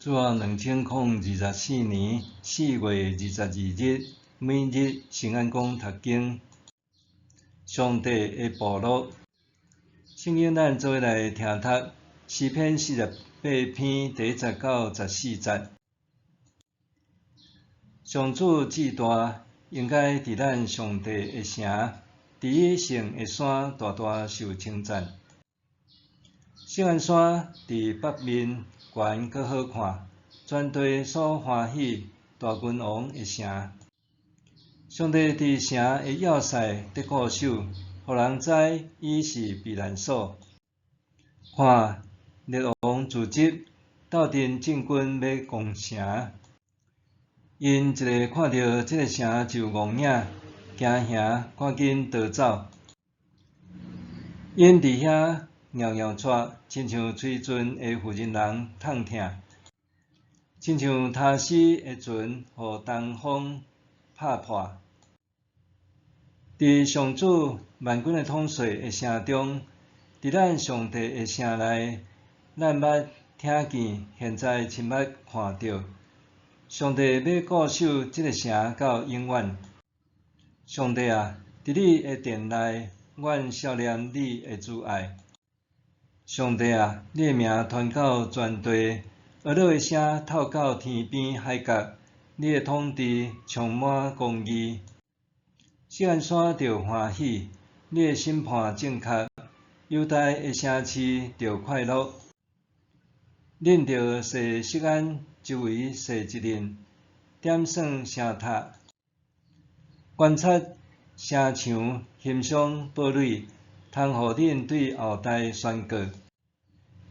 主後2024年4月22日，每日聖安講讀經，上帝的部落。聖經咱做伙來聽讀詩篇48篇第一節到14節。上主至大，應該佇咱上帝的城，佇伊聖的山大大受稱讚。錫安山佇北面懸閣好看，全地所歡喜大君王的城。上帝佇城的要塞得固守，予人知伊是避難所。看，列王聚集，鬥陣進軍欲攻城。𪜶一下看著這个城就戇影驚嚇，趕緊逃走。𪜶佇遐搖搖掣，親像吹船的婦人人痛疼，親像他施的船予東風拍破。佇上主萬軍的統帥的城中，佇咱上帝的城內，咱捌聽見，現在親目看著，上帝欲固守這个城到永遠。上帝啊，佇你的殿內，阮數念你的慈愛。上帝啊，你的名傳到全地，哀樂的聲透到天邊海角，你的統治充滿公義。錫安山著歡喜，你的審判正確，猶大的城市著快樂。恁著踅錫安周圍踅一輪，點算城塔，觀察城牆，欣賞堡壘，通予恁對後代宣告。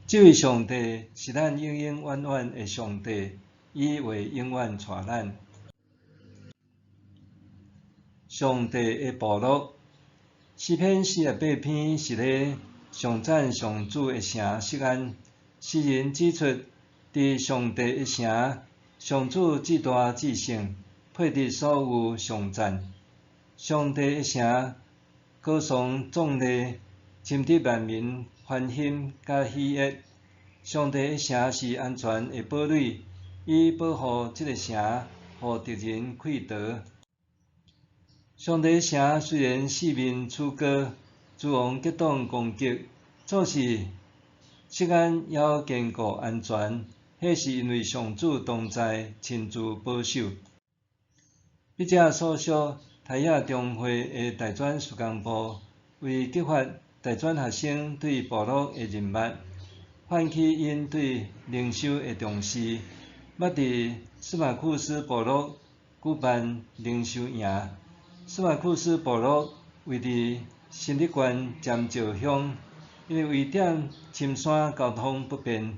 這位上帝是咱永永遠遠的上帝，伊會永遠帶咱。上帝的部落，詩篇48篇是咧頌讚上主的城錫安。詩人指出，佇上帝的城，上主至大至聖，配得所有頌讚。上帝的城高聳壯麗，深得萬民歡欣佮喜悅。上帝的城是安全的堡壘，伊保護這个城，予敵人潰逃。上帝的城雖然四面楚歌，諸王結黨攻擊，總是錫安猶堅固安全，彼是因為上主同在，親自保守。筆者所屬台亞中會的大專事工部，為激發大專學生對部落的認捌，喚起𪜶對靈修的重視，捌佇司馬庫斯部落舉辦靈修營。司馬庫斯部落位佇新竹縣尖石鄉，因為位踮深山，交通不便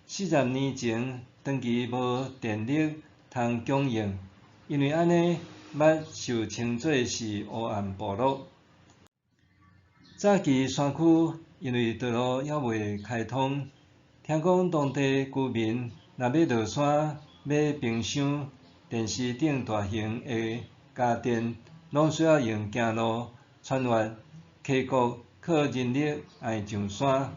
，40年前長期無電力通供應，因為按呢，捌受稱做是黑暗部落。早期山區因為道路猶未開通，聽講當地居民若欲落山買冰箱、電視等大型的家電，攏需要用行路穿越溪谷，靠人力愛上山，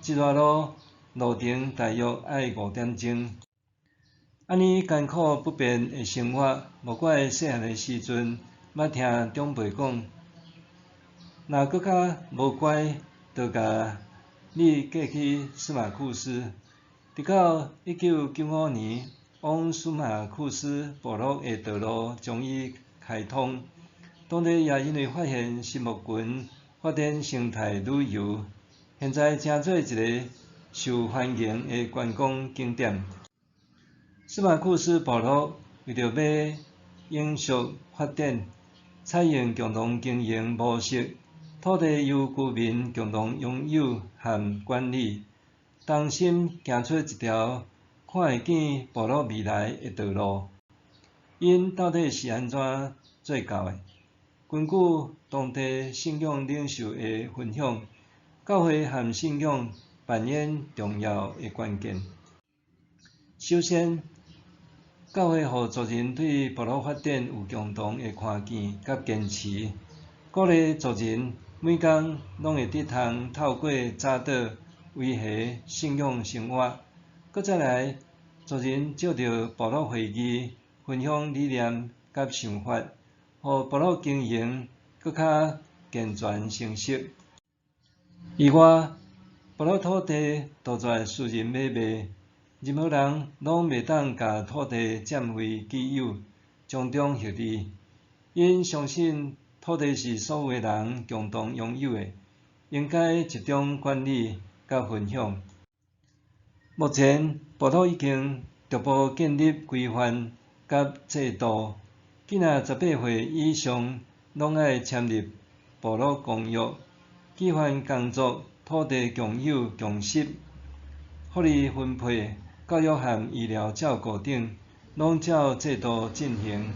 一逝路路程大約愛5點鐘。按呢艱苦不便的生活，無怪細漢的時陣，捌聽長輩講，若閣較無乖，就共你嫁去司馬庫斯。直到1995年，往司馬庫斯部落的道路終於開通，當地也因為發現杉木群，發展生態旅遊，現在成做一个受歡迎的觀光景點。司馬庫斯部落為著欲永續發展，採用共同經營模式，土地由居民共同擁有和管理，同心行出一條看會見部落未來的道路。𪜶到底是按怎做到的？根據當地信仰領袖的分享，教會和信仰扮演重要的關鍵。首先，教會予族人對部落發展有共同的看見佮堅持，鼓勵族人每工攏會得通透過早禱維繫信仰生活。閣再來，族人藉著部落會議分享理念佮想法，予部落經營閣較健全成熟。以外，部落土地杜絕私人買賣，任何人攏袂當共土地佔為己有，從中獲利。𪜶相信土地是所有的人共同擁有的，應該集中管理佮分享。目前，部落已經逐步建立規範佮制度，囡仔18歲以上攏愛簽入部落公約，規範工作、土地共有共識、福利分配、教育和醫療照顧等，攏照制度進行。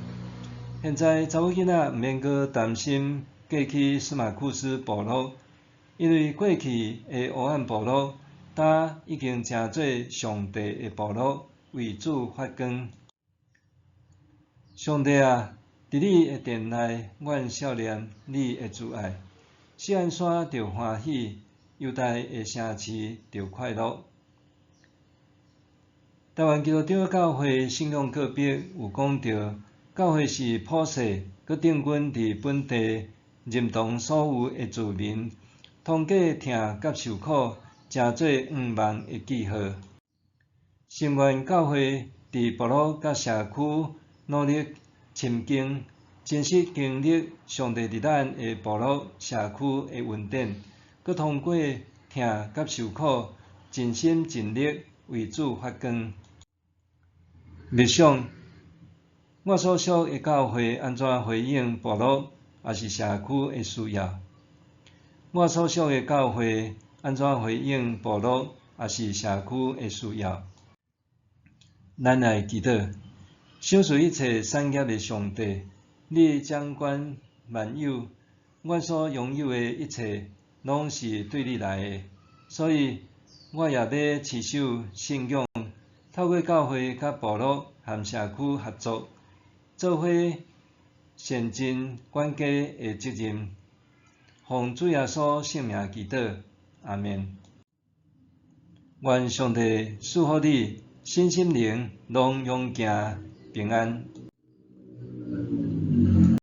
現在查某囡仔毋免閣擔心嫁去司馬庫斯部落，因為過去的烏暗部落，今已經成做上帝的部落，為主發光。上帝啊，佇你的殿內，阮數念你的慈愛。錫安山著歡喜，猶大的城市著快樂。台灣基督長老教會信仰告白有講著，教會是普世，閣定根佇本地認同所有的住民，通過疼佮受苦，成做向望的記號。心願教會佇部落佮社區努力深耕，真實經歷上帝佇咱的部落社區的恩典，閣通過疼佮受苦，盡心盡力為主發光。默想，我所屬的教會按怎回應部落抑是社區的需要？我所屬的教會按怎回應部落抑是社區的需要？咱來祈禱，賞賜一切產業的上帝，你掌管萬有，阮所擁有的一切攏是對你來的，所以我也欲持守信仰，透過教會佮部落和社區合作，做伙善盡管家的責任。奉主耶穌聖名祈禱，阿們。願上帝賜福你，身心靈攏勇健平安。